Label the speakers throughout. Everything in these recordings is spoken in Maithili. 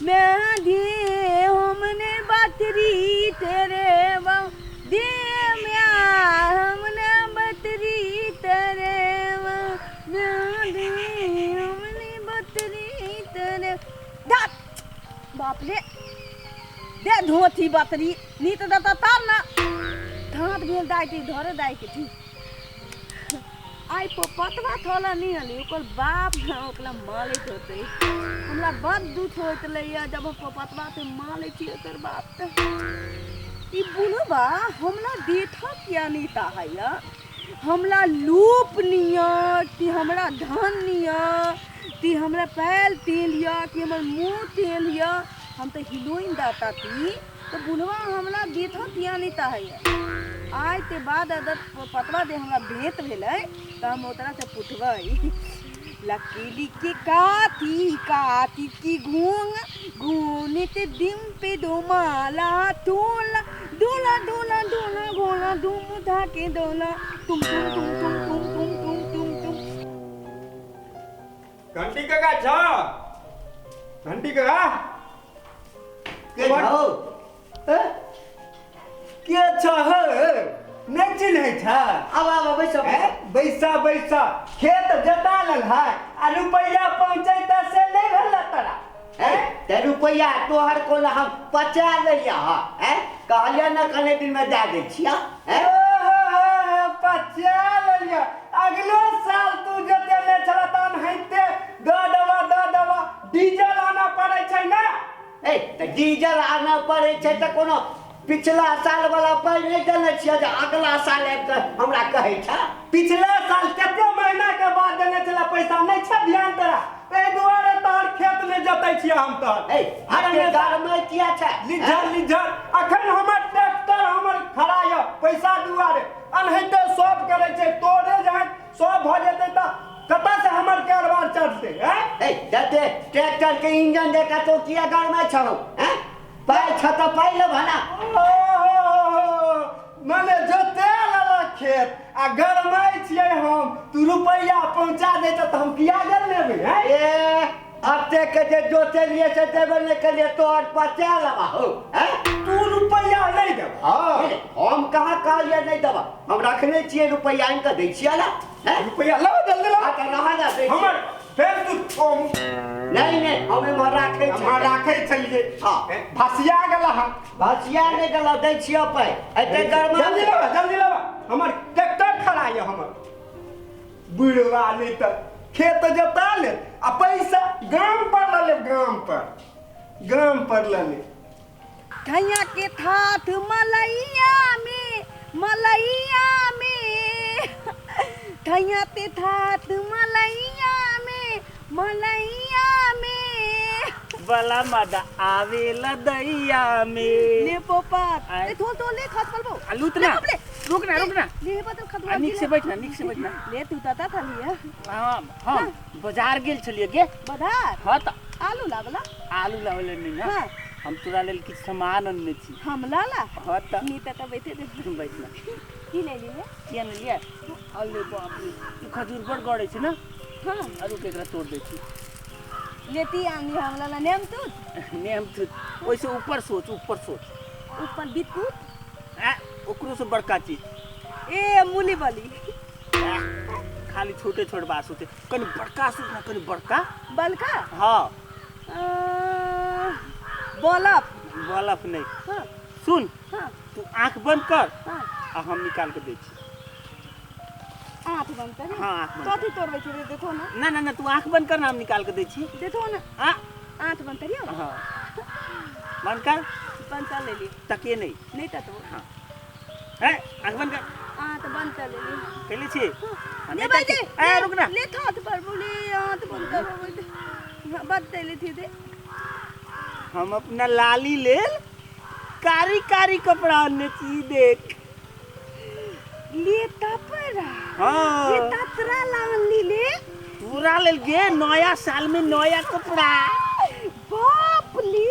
Speaker 1: मेहंदी हमने बतरी तेरे दे हमने बतरी तेरे मेहंदी हमने बतरी तेरे। बाप रे दे धोती बतरी नी तऽ देता तब ने धाँत भेल दाइ के धरे दाइ के ठीक। आइ पतवा थोला नहीं हली ओकर बाप ने ओकरा मालिक होते। हमरा बड़ दुख होइत लैया जब हम पतवा ते मालिक छी ओकर बाप ते। ई बुढ़वा हमरा देखा किया नहीं ताहैया, हमरा लूप निया कि हमरा धन निया कि हमरा पैल तेल या कि हमर मुँह तेल या। हम तो हीरोइन दाता थी तो बुढ़वा हमरा देखा किया नहीं ताहैया। आइ के बाद अगर पतवा दे हमरा भेंट भेलै तऽ हम ओकरा से पुछबै लकीली के काती काती की घूंग घूनित दिम पे डोमाला टोला डोला डोला डोला घोला धूम धाके डोला तुम तुम तुम तुम तुम तुम तुम तुम तुम।
Speaker 2: घंटी काका छ, घंटी काका
Speaker 3: के छौ?
Speaker 2: के छ हे? नहि चिन्है छ?
Speaker 3: आब आब बैस
Speaker 2: बैसा बैसा। खेत जोता लेल है आ रुपैआ पहुँचैता से नहि भेल तोरा।
Speaker 3: ते रुपैआ तोहर कोना हम पचा लेलिया हँ? कहलियै ने कने दिनमे दए दै छियै।
Speaker 2: पचा लेलिया। अगलो साल तू जोतेने छला तहन हैते दऽ देबा दऽ देबा। डीजल आनऽ पड़ै छै ने।
Speaker 3: ए तऽ डीजल आनऽ पड़ै छै तऽ कोनो पिछला साल वाला पाइ नहि देने छियै जे अगला साल आबि कऽ हमरा कहै छ।
Speaker 2: पिछला साल कते महीना के बाद देने छला पैसा, नहि छ ध्यान तोरा? एहि दुआरे तोहर खेत नहि जोतै छियै हम तोहर।
Speaker 3: ए हटे गरमै किया छै?
Speaker 2: Lesser lesser. अखन हमर ट्रैक्टर हमर खड़ा यऽ पैसा दुआरे। अनहिते सब करै छै, तोरे जहन सब भऽ जेतै तऽ कतऽ से हमर कारोबार चढ़तै?
Speaker 3: ए जते ट्रैक्टर के इंजन देखा तो किया गरमै छौ? हैं पाइ छ तऽ पाइ लेबह ना।
Speaker 2: मने जोते लेलक खेत आ गरमै छियै हम, तू रुपैआ पहुँचा दे तऽ हम किया गेल लेबै?
Speaker 3: ए अते के जे जोतेलियै से देबे नहि केलियै, तोहर पचा लेबा हौ।
Speaker 2: तू रुपैआ नहि देबह?
Speaker 3: हम कहाँ कहलियै नहि देबह, हम रखने छियै रुपैआ, आनि कऽ दै छियै ने।
Speaker 2: रुपैआ लऽ जल्दी लऽ। हमर फेर तू
Speaker 3: नहीं नहीं हम एम्हर राखै
Speaker 2: छियै। हम राखै छलियै।
Speaker 3: हँ
Speaker 2: भसिया गेला हँ।
Speaker 3: भसिया नहि गेला, दै छियै पाइ। एते गरमा
Speaker 2: जल्दी लबा जल्दी लबा, हमर ट्रैक्टर खड़ा यऽ हमर। बुढ़वा नहि तऽ खेत जोता ले आ पैसा गाम पर लऽ लेब, गाम पर गाम पर लऽ लेब।
Speaker 1: धैया के थाथ मलैया में मलैया में धैया ते थाथ मलैया में मलैया में
Speaker 4: बला मदा आवेला दैया में।
Speaker 1: ले पोपा ले थोल थोल ले खस पलबो।
Speaker 4: आ लूत ना। रुकना रुकना
Speaker 1: ले बदल खदवा।
Speaker 4: नीक से बैठना, नीक से बैठना।
Speaker 1: ले तू ताता थाली है।
Speaker 4: हां हम बाजार गेल छलियै गे।
Speaker 1: बाजार?
Speaker 4: हां त
Speaker 1: आलू लावला।
Speaker 4: आलू लावला नहीं ना। हम तोरा लेल किछु सामान अनने छी।
Speaker 1: हम लाला?
Speaker 4: हां त
Speaker 1: नी ताता बैठे दे।
Speaker 4: बैठना।
Speaker 1: की ले लिये?
Speaker 4: की अनलियै? लिये अरे बाप रे, ई खजूर बड़ गड़ै छै ना।
Speaker 1: हां
Speaker 4: अरु केकरा तोड़ दै छी।
Speaker 1: लेती आनी हम लाला नेम तूत।
Speaker 4: नेम तूत ओइसे ऊपर सोच, ऊपर सोच।
Speaker 1: ऊपर बिस्कुट?
Speaker 4: आ ओकरो से बड़का चीज।
Speaker 1: ए मूली वाली।
Speaker 4: खाली छोटे छोटे बात सोचे, कनी बड़का सोच ना, कनी बड़का।
Speaker 1: बड़का?
Speaker 4: हाँ।
Speaker 1: बलफ।
Speaker 4: बलफ नहीं।
Speaker 1: हाँ।
Speaker 4: सुन।
Speaker 1: हाँ।
Speaker 4: तू आँख बंद कर।
Speaker 1: हाँ।
Speaker 4: आ हम निकाल के दै छी।
Speaker 1: आँख बंद कर?
Speaker 4: हाँ आँख बंद।
Speaker 1: कथी तोड़बै छी देखो ना।
Speaker 4: ना ना ना तू आँख बंद कर ना, हम निकाल के दै छी।
Speaker 1: देखो ना।
Speaker 4: आ
Speaker 1: आँख बंद करियो।
Speaker 4: हाँ बंद कर।
Speaker 1: बंद कर लेली।
Speaker 4: तकिए नहीं।
Speaker 1: नहीं तकबो।
Speaker 4: हाँ है आँख बंद कर।
Speaker 1: आँख बंद कर लेली।
Speaker 4: कैले छी?
Speaker 1: ले भाई दे।
Speaker 4: ए रुक ना।
Speaker 1: ले हाथ पर बोले आँख बंद कर बोले। बंद कर लेती दे।
Speaker 4: हम अपना लाली लेल कारी कारी कपड़ा अनने छी देख।
Speaker 1: ले तपरा।
Speaker 4: हाँ।
Speaker 1: ये ततरा लानली ले।
Speaker 4: पूरा लेल गे नया साल में नया कपड़ा।
Speaker 1: बाप ली।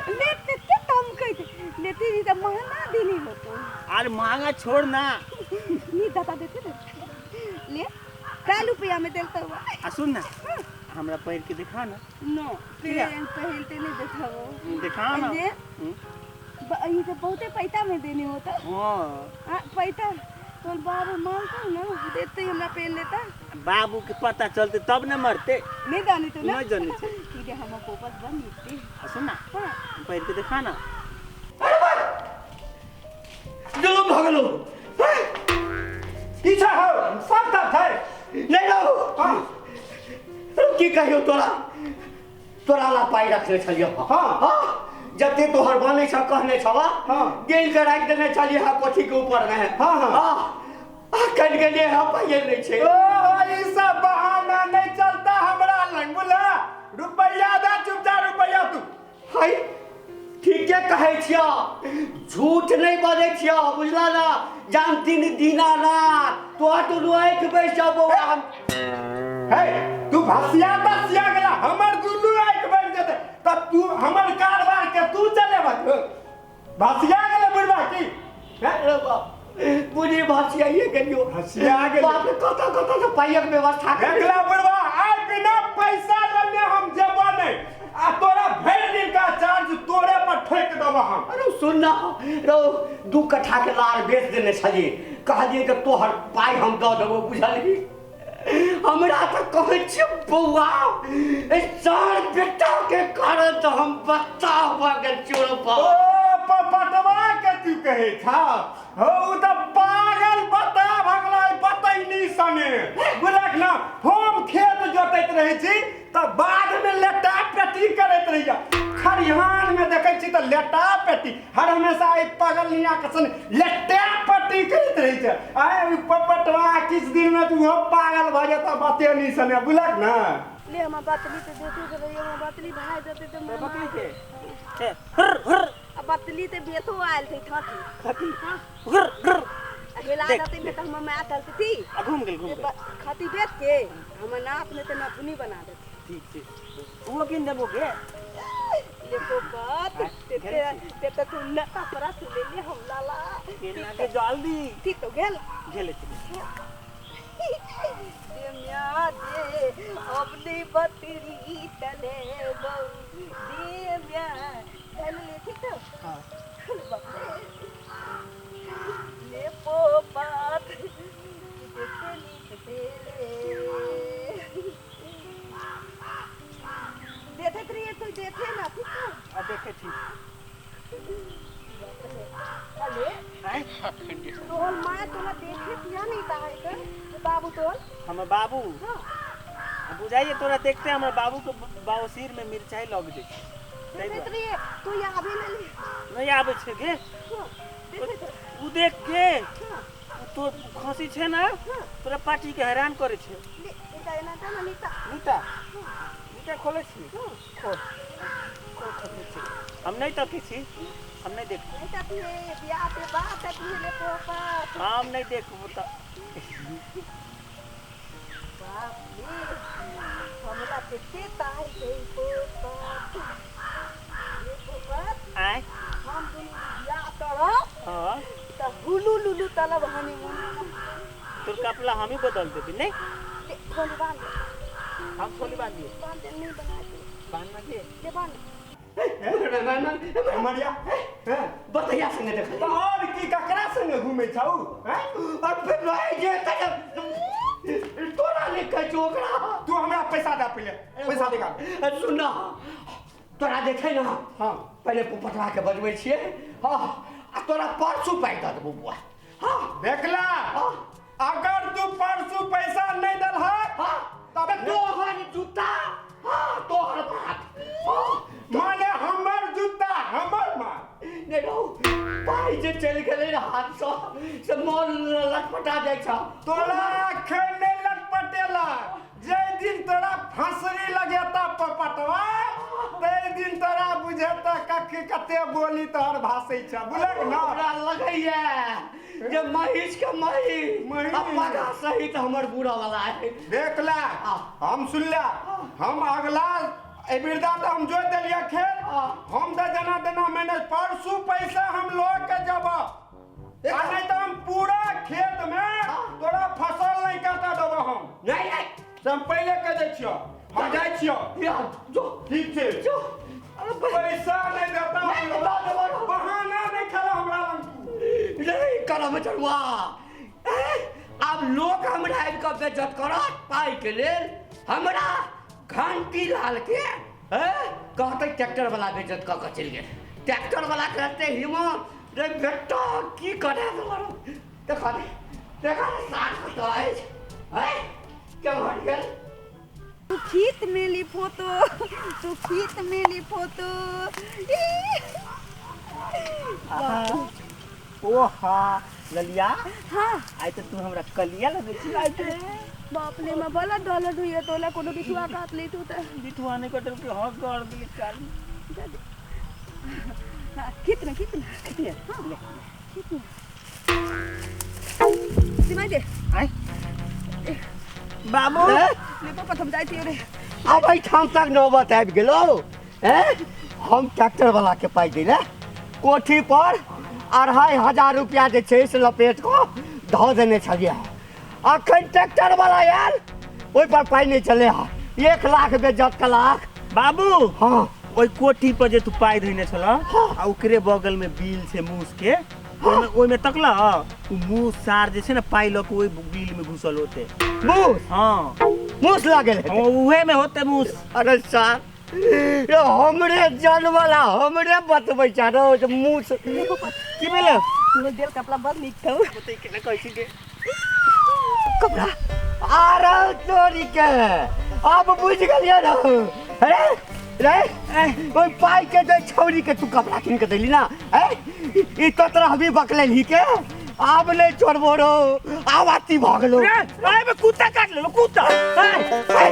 Speaker 1: ले ते तम कहते ले तेरी तो महंगा दिली हो तो।
Speaker 4: अरे महंगा छोड़ ना।
Speaker 1: नी दाता देते ले। ले काल रुपया में देलता हुआ।
Speaker 4: आ सुन ना, हमरा पहिर के देखा ना।
Speaker 1: नो
Speaker 4: किया?
Speaker 1: पेन पहिरते नहीं देखाबो।
Speaker 4: देखा ना।
Speaker 1: जे
Speaker 4: हम्म।
Speaker 1: ई तो बहुते पैसा में देने होता।
Speaker 4: हाँ।
Speaker 1: आ, पैसा तोर बाबू मानता ना देते ही हमरा पेन लेता।
Speaker 4: बाबू के पता चलते तब न मरते।
Speaker 1: नहीं जाने तो ना।
Speaker 4: नहीं जाने छे।
Speaker 1: ठीक है हम पोपस बन निकते।
Speaker 4: आ, सुन ना।
Speaker 1: हाँ।
Speaker 4: पहिर के देखा ना।
Speaker 3: जुलुम भऽ गेलौ।
Speaker 2: की छै हौ सब तऽ छै।
Speaker 3: नहि रहू।
Speaker 2: हाँ।
Speaker 3: की कहियौ तोरा, तोरा ला पाइ रखने छलियौ।
Speaker 2: हाँ।
Speaker 3: हाँ, जते तोहर बनै छ कहने छवा।
Speaker 2: हाँ।
Speaker 3: गेल के राखि देने छलियै हँ कोठी के ऊपर में।
Speaker 2: हाँ, हाँ।
Speaker 3: हाँ, कटि गेलियै हँ, पाइए नहि छै।
Speaker 2: ओ ई सब बहाना नहीं चलता हमरा लग, बुझला? रुपैया दे चुपचाप रुपैया तू।
Speaker 3: है ठीके कहै छियौ, झूठ नहि बजै छियौ, बुझला ना? जानती नि दीनानाथ तोहर दुनू आँखि बैस जाउ बौआ। हम
Speaker 2: हे तू भसिया तसिया गेला, हमर दुनू आँखि बैठ जेतै तऽ तू हमर कारबार के तू चलेबक? भसिया गेलै बुढ़बा की?
Speaker 3: हे रे बाप, बुझी भसियाइए गेलियौ।
Speaker 2: भसिया गेलै।
Speaker 3: बाप रे, कतऽ कतऽ से पाइक व्यवस्था कर।
Speaker 2: देखला बुढ़बा, आइ बिना पैसा लेने हम जेबो नहि आ तोरा भरि दिन का चार्ज तोरे पर ठोकि देबो हम।
Speaker 3: अरे सुन ना रौ, 2 कट्ठा के लार बेच देने छलियै, कहलियै कि तोहर पाइ हम दऽ देबौ, बुझलही? हमरा तऽ कहै छियै बौआ, एहि चार बेटा के कारण तऽ हम बच्चा भऽ गेल छियौ रौ
Speaker 2: ओ
Speaker 3: बाप।
Speaker 2: पपटवा के तू कहै छह? हौ उ तऽ पागल बता भगलै बतैनी सने, बुझलक ना? हम खेत जोतैत रहै छी तऽ बाधमे लेटा पेटी करैत रहिया, खरिहानमे देखै छी तऽ लेटा पेटी हर हमेशा एहि पगलनिया के संग लेटा पेटी करैत रहै छै। आइ पपटवा किछु दिनमे तऽ ओहो पागल भऽ जेतऽ बतैनी सने, बुझलक ना?
Speaker 1: ले हम बतली तो देते तो रहियो, हम बतली भाई देते तो मैं
Speaker 4: बकरी के छे हुर हुर।
Speaker 1: अब बतली ते बेथो आयल थे खाती
Speaker 4: खाती।
Speaker 1: हाँ।
Speaker 4: हुर हुर।
Speaker 1: हेला
Speaker 4: देख।
Speaker 1: देते में तो हम मैं चलती थी।
Speaker 4: आ घूम गेल, घूम गेल।
Speaker 1: खाती बेच के हम नाक में तो नथुनी बना देते।
Speaker 4: ठीक ठीक, वो किन देबो के?
Speaker 1: ले तो बात
Speaker 4: हाँ,
Speaker 1: ते
Speaker 4: घेरे
Speaker 1: ते ते तू न कपड़ा तू ले ले हम लाला।
Speaker 4: केना के जल्दी।
Speaker 1: ठीक तो गेल।
Speaker 4: गेले छी।
Speaker 1: दे म्या दे अपनी बतरी तले बहु दे म्या धन ले। ठीक तो।
Speaker 4: हाँ।
Speaker 1: ले पोपात देते नीक ले देते रहिए तो देते ना। ठीक तो।
Speaker 4: आ देखे छी।
Speaker 1: अरे
Speaker 4: आय
Speaker 1: तोहर माय तोरा देखे पिया नहीं ताहे के बाबू तोहर?
Speaker 4: हमर बाबू।
Speaker 1: हाँ।
Speaker 4: बुझाइए तोरा देखते हमर बाबू के बाबूसीर में मिरचाई लग जाइ छै।
Speaker 1: देखैत रहिए तू यहाँ आबे नहीं।
Speaker 4: नहीं आबै छै गे।
Speaker 1: हाँ, देखैत रहिए।
Speaker 4: उ देख के
Speaker 1: हाँ।
Speaker 4: उ तो खसी छै ना।
Speaker 1: हाँ।
Speaker 4: तोरा पार्टी के हैरान करे छै।
Speaker 1: ले इनका एना दे ना नीता।
Speaker 4: नीता नीता खोलै छी?
Speaker 1: हाँ।
Speaker 4: खोल खोल खोलै छी। हम नहीं तकै छी, हम नहीं देखबो।
Speaker 1: नहीं तकी है बियाह के बाद तकी ले पोपा।
Speaker 4: हम नहीं देखबो तऽ।
Speaker 1: बाप रे, हमरा कते ताहि छै पोपा। ले पोपा।
Speaker 4: आय
Speaker 1: हम दुनू बियाह करब।
Speaker 4: हाँ।
Speaker 1: तऽ हुलू लुलू तलब हनीमून।
Speaker 4: तोर कपड़ा हम ही बदल देबी नहीं?
Speaker 1: ले खोली बांध दे।
Speaker 4: हम खोली बांध दिए।
Speaker 1: बांध दे, नहीं बना दे।
Speaker 4: बांधना के?
Speaker 1: ले बांध।
Speaker 2: मरिया
Speaker 3: बतैया संगे देखलियै।
Speaker 2: तऽ और की ककरा संगे घूमै छौ? हैं?
Speaker 3: और फिर रहि जे तोरा नहि कहै छौ ओकरा।
Speaker 2: तू हमरा पैसा दे पहिले, पैसा निकाल।
Speaker 3: सुन ना, तोरा जे छै ना।
Speaker 2: हाँ।
Speaker 3: पहिले पोपटवा के बजबै छियै। हाँ, आ तोरा परसू पाइ दऽ देबौ बौआ। हाँ।
Speaker 2: देखला।
Speaker 3: हाँ।
Speaker 2: अगर तू परसू पैसा नहीं देलहक।
Speaker 3: हाँ,
Speaker 2: तब
Speaker 3: तऽ तोहर जूता। हाँ, तोहर बात। हाँ।
Speaker 2: माने हमर जूता हमर मार।
Speaker 3: नहि रहू, पाइ जे चलि गेलै ने हाथसँ से मन लटपटा जाइ छौ।
Speaker 2: तोरा एखन नहि लटपटेला, जे दिन तोरा फांसरी लगेता पपटवा तै दिन तोरा बुझेता कख कते बोली तोहर भासै छ, बुझलक ना?
Speaker 3: हमरा लगैया जे महिष के महिष
Speaker 2: महिष।
Speaker 3: आ पगा सहित हमर बुरा वाला है।
Speaker 2: देखला।
Speaker 3: हाँ।
Speaker 2: हम सुनला, हम अगला एहि बिरदा तऽ हम जोति देलियै खेत।
Speaker 3: हाँ।
Speaker 2: हम तऽ जेना तेना मैनेज परसू पैसा हम लऽ के जेब, आ नहीं तऽ हम पूरा खेत में
Speaker 3: हाँ।
Speaker 2: तोरा फसल नहीं काटऽ देबो हम।
Speaker 3: नहीं नहीं।
Speaker 2: से हम पहिले कह दै छियौ, हम जाइ छियौ।
Speaker 3: या जो।
Speaker 2: ठीक छै।
Speaker 3: जो। अरे
Speaker 2: पैसा नहि देता।
Speaker 3: नहि दऽ देबो रौ।
Speaker 2: बहाना नहि खेला हमरा लग तू।
Speaker 3: रे करम चरुआ, आब लोक हमरा आबि कऽ बेज्जत करत पाइके लेल। हमरा घंटी लाल के कहतै ट्रैक्टर वाला बेज्जत कऽ कऽ चलि गेल। ट्रैक्टर वाला के रहते हिम्मत। रे बेटा, की करा देलक? देखा रे, देखा रे, साथ कतऽ अछि? केम्हर गेल?
Speaker 1: तू खीत मेली फोटो, तू खीत मेली फोटो।
Speaker 4: ओ हा ललिया।
Speaker 1: हाँ।
Speaker 4: आइ तऽ तू हमरा कलिया लगै छी आइ तऽ।
Speaker 1: बाप रे, मैं भला डॉलर हुई तोला कोनो बिछुआ काट ले तू त।
Speaker 4: बिठुआ नहि कटल के हक गड़ गेली काली।
Speaker 1: हाँ, कितना कितना?
Speaker 4: कितने?
Speaker 1: हाँ, कितना दिमाग दे।
Speaker 4: आइ बाबू।
Speaker 1: ले पापा, हम जाइ छियै रे।
Speaker 3: आब एहिठाम तक नौबत आबि गेलौ। हम ट्रैक्टर वाला के पाइ दै लए कोठी पर 2500 रुपया जे छै से लपेट कऽ धऽ देने छलियै। अखन ट्रैक्टर वाला आयल, ओहि पर पाइ नहि छलै हँ। 1 लाख बेज्जत कलाक।
Speaker 4: बाबू।
Speaker 3: हाँ।
Speaker 4: ओहि कोठी पर जे तू पाइ धइने छल
Speaker 3: हाँ।
Speaker 4: आ ओकरे बगल में बिल छै मूस के, ओहिमे ओहिमे तकल। ओ मूस सार जे छै ने, पाइ लऽ के ओहि बिल में घुसल होते।
Speaker 3: मूस?
Speaker 4: हाँ।
Speaker 3: मूस लागल हेतै।
Speaker 4: हाँ, उहे में होते मूस।
Speaker 3: अरे सार, ये हमरे जनवला हमरे बतबै छै रौ जे मूस।
Speaker 4: की भेल?
Speaker 1: तोहर देल कपड़ा बड़ नीक छौ।
Speaker 4: केना कहै छी के?
Speaker 3: कपड़ा आरो चोरी के अब बुझ गेलियै रौ। अरे रे, ओहि पाइ के जे छौरी के तू कपड़ा कीन के देली ना, ई तो तोरा हबी बकलेलही के। आब नहि छोड़बो रौ, आब अति भऽ गेलौ।
Speaker 4: रे, ओए में कुत्ता काट लेलो कुत्ता।
Speaker 3: ए, ए,